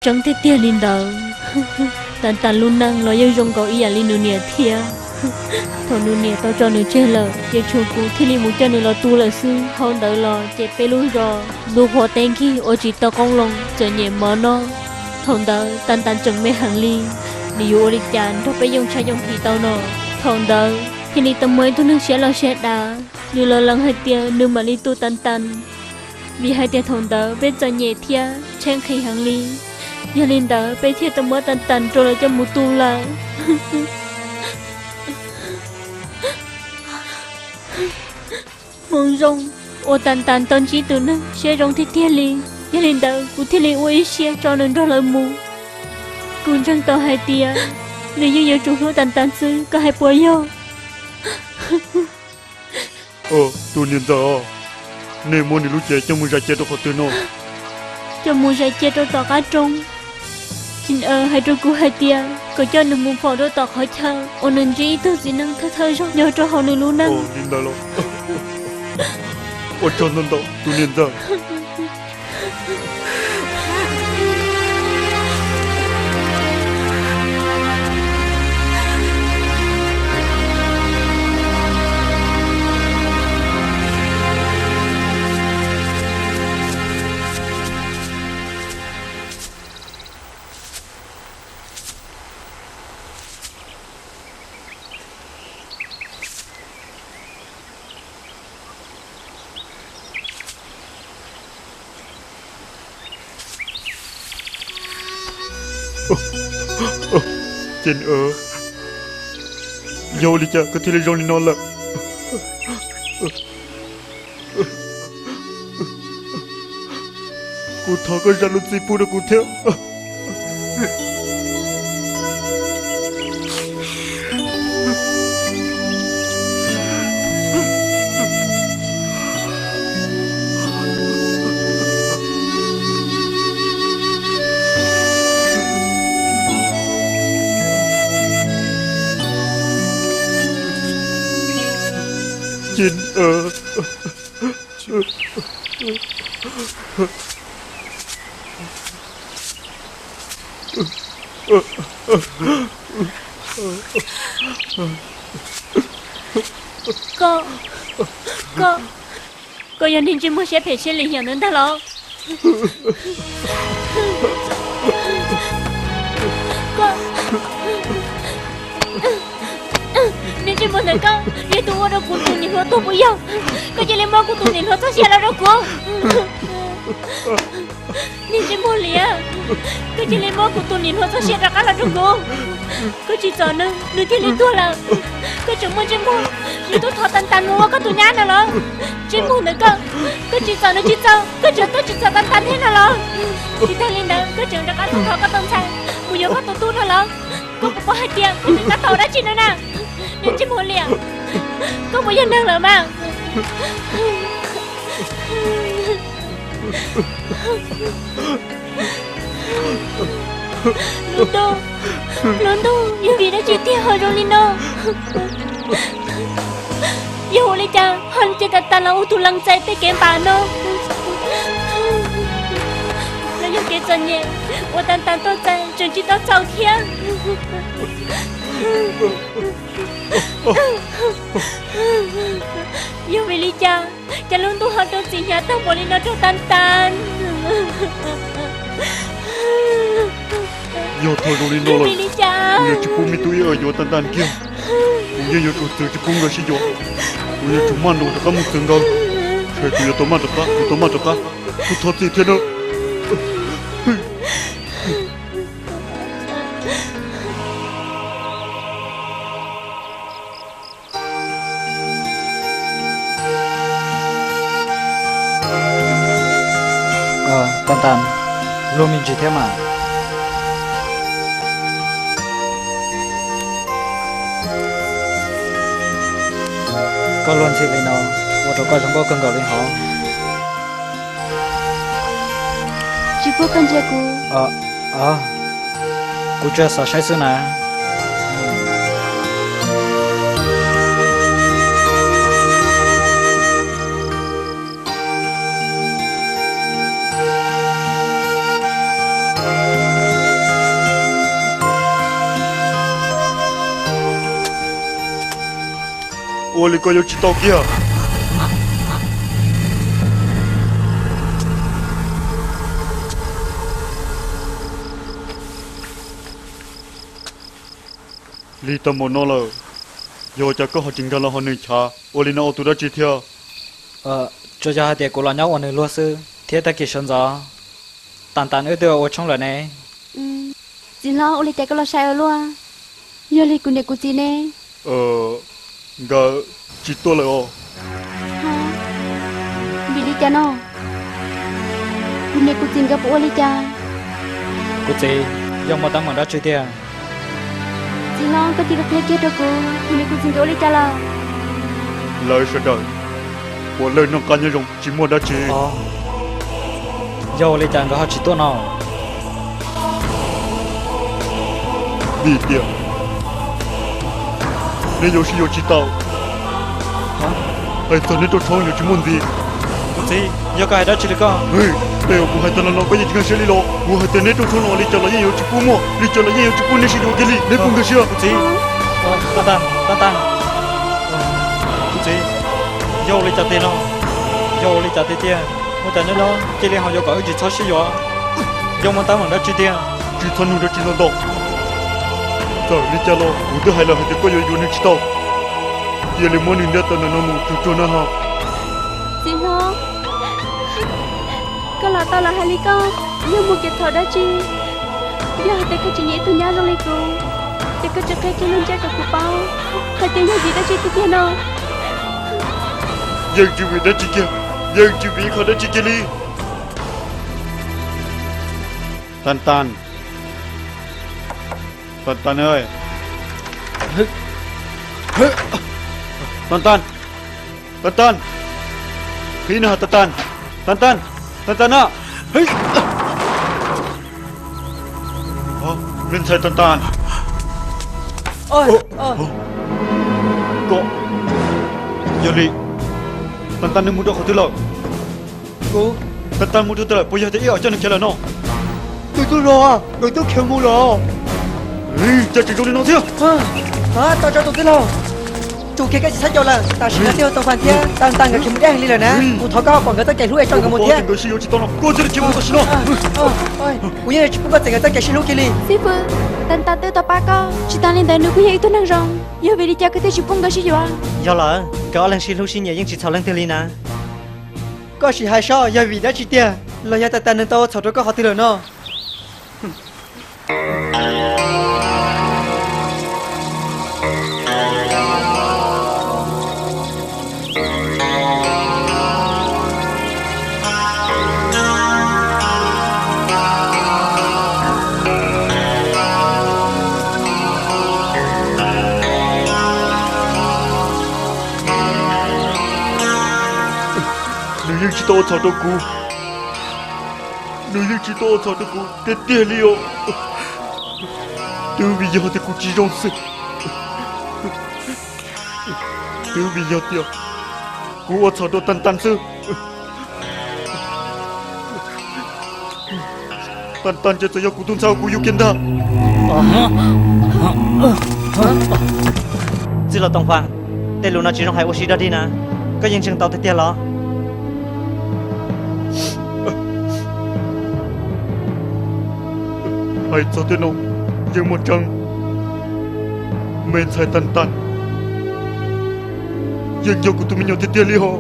Tseeb tiag tiag li ntawd, Tan Tan lub neej los yeej zoo nkaus ib yam li nws niam thiab. Thaum nws niam tau tso nws tseg lawm ces tsuas kuv thiaj li mus coj nws los tu lawm xwb. Hauv ntawd los ces peb lub zos ntuj qhuav teb nkig ua tsis tau qoob loo, txawm nyem mov noj. Thaum ntawd Tan Tan tseem me heev li, nws yuav ua li cas nrog peb yooj tshaj yooj his tau no? Thaum ntawd thiaj li tau muaj ib tug neeg siab loj siab dav, nws los lees hais tias nws mam li tu Tan Tan, vim hais tias thaum ntawd peb txom nyem thiab tshaib nqhis heev li. Yog li ntawd peb thiaj tau muab Tan Tan rau lawv coj mus tu lawm. Hmoov zoo uas Tan Tan tau ntsib tus neeg siab zoo tiag tiag li, yog li ntawd kuv thiaj li ua ib siab tso nws nrog lawv mus. Kuv ntseeg tau hais tias nws yeej yuav tsum hlub Tan Tan xwb, koj hais puas yog? Tus niam ntxawm, nej muab nws lub cev coj mus zais cia rau qhov twg no? Coj mus zais cia rau tom qab roob. Tsis hais rau kuv hais tias kom coj nws mus faus rau tom qhov chaw uas nws ntsib ib tug txiv neej thawj thawj zaug nyob rau hauv nws lub neej. Li ntawd los ua tsaug ntau ntau tus niam ntxawm. Ces yog ua li cas koj thiaj li zoo li no lawm? Kuv thov koj zam lub txim pub rau kuv thiab. Koj, koj, koj yog niag ntsej muag siab phem siab lim hiam ntawd ntag los? Koj, niag ntsej muag ntawm koj yog tus ua rau kuv tus niam hluas tuag puas yog? Koj cia li muab kuv tus niam hluas txoj sia los rau kuv. Niag ntsej muag liab, koj cia li muab kuv tus niam hluas txoj sia rov qab los rau kuv. Koj tsis txom nws, nws thiaj li tuag lawm. Koj tseem muaj ntsej muag yuav tuaj thov Tan Tan mus ua koj tus nyab no los? Ntsej muag ntawm koj, koj tsis txom nws tsis txaus, koj tseem tuaj tsis txom Tan Tan thiab no los? Tsis tag li ntawd koj tseem rov qab tuaj thov koj tus ntxhais mus yuav koj tus tub no los? Koj puas paub hais tias koj tseem tab tom ua dab tsi no na? Niag ntsej muag liab, koj puas yog neeg lawm mas? Lub ntuj, lub ntuj, yog vim dab tsi tiag ho zoo li no? Yog ua li cas ho cia Tan Tan los ua tus lees txais tej kev npam no? Los yog kev txom nyem uas Tan Tan tau txais tseem tsis tau txaus thiab? Yog vim li cas, cas lub ntuj ho rau txim hnyav tag npaum li no rau Tan Tan? Yog thaum zoo li no lawm, kuv yuav tsis pub me tub ib yuav Tan Tan kiag. Kuv yeej yuav tsum txwv tsis pub nkawd sib yuav. Kuv yuav tsum maj nroos rov qab mus txwv nkawd, ces kuv yuav tau maj rov qab, kuv tau maj rov qab. Kuv thov txim thiab nawb. Tan Tan, luag me ntsis thiab mas. Koj luag ntxhi li no, ua rau koj zoo nkauj kawg nkaus li hov. Tsis pub koj ntsia kuv. Kuv tsuas xav saib xwb na. Ua li koj yuav tsis tau kiag. Lig tau npaum no lawm, yog ua cas koj ho tsis nkag los hauv nws chav? Ua li no ua tus dab tsi thiab? Tsuas yog hais tias kuv los nyob ua nws luag xwb, thiab tag kis sawv ntxov Tan Tan wb twb ua tshoob lawm ne. Txiv hlob, ua li cas koj los sai ua luaj? Yog li kuv niam kuv txiv ne? Nkawd tsis tuaj lawm os. Vim li cas no? Kuv niam kuv txiv nkawd puas ua li cas? Kuv txiv, yog muaj teeb meem dab tsi tiag? Txiv hlob, koj cia li qhia kiag rau kuv, kuv niam kuv txiv nkawd ua li cas lawm? Lawv sawv daws puav leej noj qab nyob zoo tsis muaj dab tsi. Yog ua li cas nkawd ho tsis tuaj no? Vim tias neb yuav sib yuav tsis tau. Hais txog neb rooj tshoob yuav tsis muaj ntxiv. Kuv txiv, yog koj hais dab tsi li koj? Tej uas kuv hais tag los no koj yeej tsis nkag siab li los? Kuv hais tias neb rooj tshoob no li cas los yeej yuav tsis pub muaj, li cas los yeej yuav tsis pub neb sib yuav kiag li, neb puas nkag siab? Kuv txiv, Tan Tan, Tan Tan, kuv txiv, yog ua li cas tiag no? Yog ua li cas tiag tiag? Ua cas nyob nyob cia li ho yuav kom wb tsis txhob sib yuav? Yog muaj teeb meem dab tsi tiag? Tsis txhob nug dab tsi ntau ntau. Txawm li cas los kuv twb hais lawm hais tias koj yuav yuav nws tsis tau. Cia li muab nws ntiab tawm ntawm no mus tsuag tsuag na ho. Txiv hlob, koj los tau los hais li koj, yog muaj kev txhaum dab tsi? Yog hais tias koj tsis nyiam ib tug nyab zoo li kuv, ces koj tsis qhia kiag lub ntsiab kom kuv paub hais tias yog vim dab tsi tiag tiag no. Yeej tsis vim dab tsi kiag, yeej tsis vim ib qho dab tsi kiag li. Tan Tan, Tan Tan, Tan Tan, Tan Tan, qhib no, Tan Tan, Tan Tan, Tan Tan na. Me ntxhais Tan Tan, koj, yog li Tan Tan nws mus rau qhov twg lawm? Kuv, Tan Tan mus rau twg lawm? Puas yog tias ib om coj nws khiav lawm no? Tus tub hluas, nkawd twb khiav mus lawm. Cas tseem zoo li no thiab? Tau tso tus tub hluas, tsum kiag koj tsis txhob caum lawm. Tam sim no twb yog Tooj Fas thiab Tan Tan nkawd khiav mus deb heev li lawm na. Kuv thov koj pom nkawd txoj kev hlub es tso nkawd mus thiab. Nkawd sib yuav tsis tau no koj cia li khiav mus tam sim no. Kuv yeej tsis pub koj txeeb nkawd txoj kev sib hlub kiag li. Xib fwb, Tan Tan twb tau pab koj, tsis tas li ntawd nws kuj yog ib tug neeg zoo, yog vim li cas koj thiaj tsis pub nkawd sib yuav? Yog lawm, nkawd ob leeg sib hlub sib nyiam yeej tsis txhaum leej twg li na. Koj sim hais seb yog vim dab tsi tiag, los yog Tan Tan nws tau ua txhaum rau koj qhov twg lawm no? Nws yeej tsis tau ua txhaum rau kuv. Nws yeej tsis tau ua txhaum rau kuv tiag tiag li os. Twb vim yog tias kuv tsis zoo xwb. Twb vim yog tias kuv ua txhaum rau Tan Tan xwb. Tan Tan ces txawm yog kuv tus ntxhais uas kuv yug kiag ntag. Txwj laug Tooj Fas, tej lus no tsis zoo hais ua si dog dig na. Koj yeej ntseeg tau tiag tiag los? Hais txog tej no yeej muaj tseeb. Me ntxhais Tan Tan yeej yog kuv tus me nyuam tiag tiag li hos.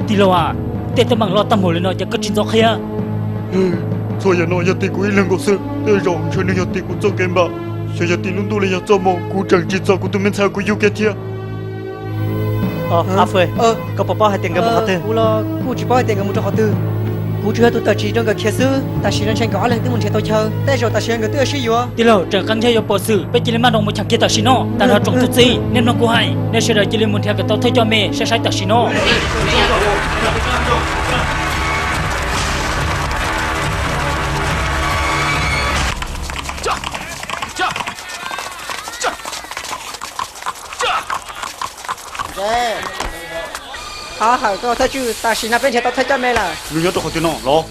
Tij laug a, tej teeb meem loj tag npaum li no cas koj tsis ntxov qhia? Txhua yam no yog tim kuv ib leeg nkaus xwb, tej zaum ntshe nws yog tim kuv txoj kev npam, xyov yog tim lub ntuj los yog txoj hmoo kuv tseem tsim txom kuv tus me ntxhais kuv yug kiag thiab. Ab Fwj, koj puas paub hais tias nkawd mus qhov twg? Kuv los kuj tsis paub hais tias nkawd mus rau qhov twg. Kuv tsuas yog tus tawm tsim rau nkawd khiav xwb. Tam sim no ntshe nkawd ob leeg twb mus nrhiav tau chaw, tej zaum tam sim no nkawd twb yuav sib yuav. Tij laug, tseem qee nyiaj yuav pom xwm, peb cia li maj nroos mus cheem kiag tam sim no. Tag nrho tsoom tub txib, nej mloog kuv hais, nej sawv daws cia li mus nrhiav kom tau thawj coj me saib saib tam sim no. Thov hawm koj thawj tswj, tam sim no peb nrhiav tau thawj coj me lawm. Nws nyob rau qhov twg no los?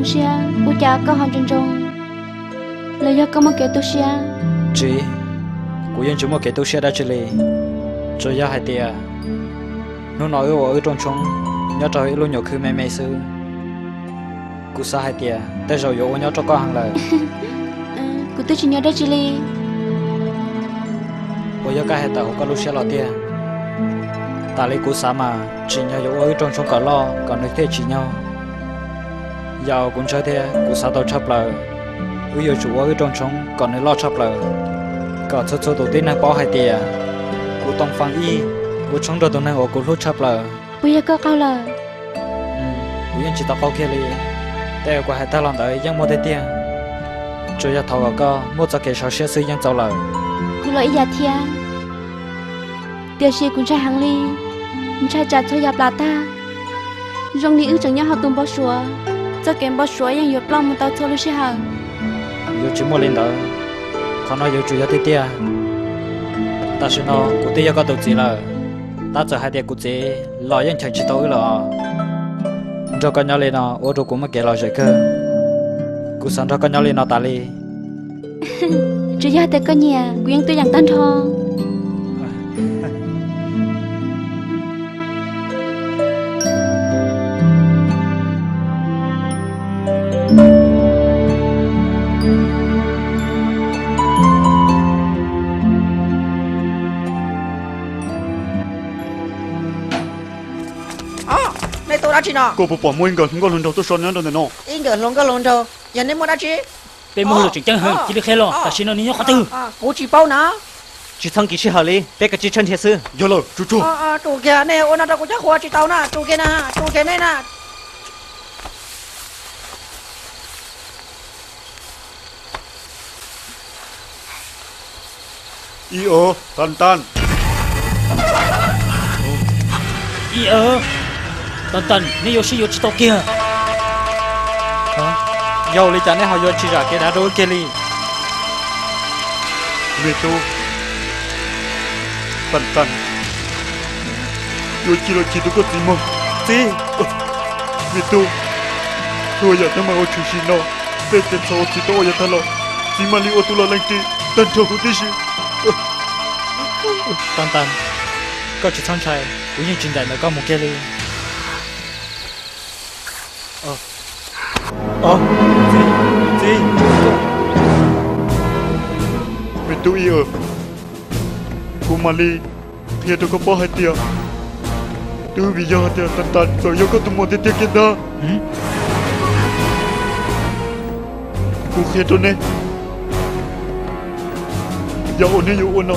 Siab, ua cas koj ho ntsoo ntsoo? Los yog koj muaj kev tu siab? Tsis, kuv yeej tsis muaj kev tu siab dab tsi li. Tsuas yog hais tias hnub no wb ua wb rooj tshoob nyob rau ib lub nyuam khw me me xwb. Kuv xav hais tias tej zaum yuav ua nyob rau koj heev lawm. Kuv twb tsis nyob dab tsi li. Puas yog koj hais tawm hauv koj lub siab los tiag? Tas li kuv xav mas tsim nyog yuav ua wb rooj tshoob kom loj kom nws thiaj tsim nyog. Yam kuv ntshaw thiab kuv xav tau tshaj plaws, wb yuav tsum ua wb rooj tshoob kom nws loj tshaj plaws, kom txhua txhua tus tib neeg paub hais tias kuv Tooj Fab Ib ua tshoob nrog tus neeg uas kuv hlub tshaj plaws. Puas yog koj qaug lawm? Kuv yeej tsis tau qaug kiag li. Tej uas kuv hais tag los ntawd yeej muaj tiag tiag. Tsuas yog thov kom koj muaj txoj kev sov siab xwb yeej txaus lawm. Kuv los ib yam thiab. Tiam sis kuv ntshai heev li, ntshai tsam txhua yam plam tag. Zoo li wb tseem nyob hauv tus npau suav, txoj kev npau suav yeej yuav ploj mus tau txhua lub sij hawm. Yuav tsis muaj li ntawd, qhov no yuav tsum yog tiag tiag. Tam sim no kuv twb yog koj tus txiv lawm, tab txawm hais tias kuv txiv los yeej cheem tsis tau wb lawm os. Nrog koj nyob li no ua rau kuv muaj kev lom zem kawg. Kuv xav nrog koj nyob li no tas li. Tsuas yog tias koj nyiam, kuv yeej tuaj yeem tag nrho. Nej tuaj dab tsi no? Koj puas pom muaj ib nkawm hluas nkauj hluas nraug tuaj so nyob rau ntawm no? Ib nkawm hluas nkauj hluas nraug, yog nej muaj dab tsi? Peb muaj hauj lwm tseem ceeb heev, cia li qhia los. Tam sim no nws nyob qhov twg? Kuv tsis paub na. Tsis txhob kis sij hawm li, peb kav tsij tshawb nrhiav xwb. Yog lawm, tsuag tsuag. Tus kiag nej ua no rau kuv cov qhua tsis tau na, tus kiag na, tus kiag nej na. Ib Ov, Tan Tan. Ib Ov, Tan Tan, neb yuav sib yuav tsis tau kiag. Yog li cas neb ho yuav tsis zam kev dav rau wb kiag li? Me tub, Tan Tan, yuav chim los chim rau koj txiv mog. Txiv. Me tub, txhua yam teeb meem uas tshwm sim no, tej kev txhaum uas txiv tau ua yav tag los, txiv mam li ua tus los leej txiv tag nrho huv tib si. Tan Tan, koj tsis txhob ntshai, kuv yeej tsis ncaim ntawm koj mus kiag li. Txiv, txiv. Me tub Ib Ov, kuv mam li qhia rau koj paub hais tias twb vim yog hais tias Tan Tan txawm yog koj tus muam tiag tiag kiag ntag. Kuv qhia rau neb, yam uas neb yuav ua no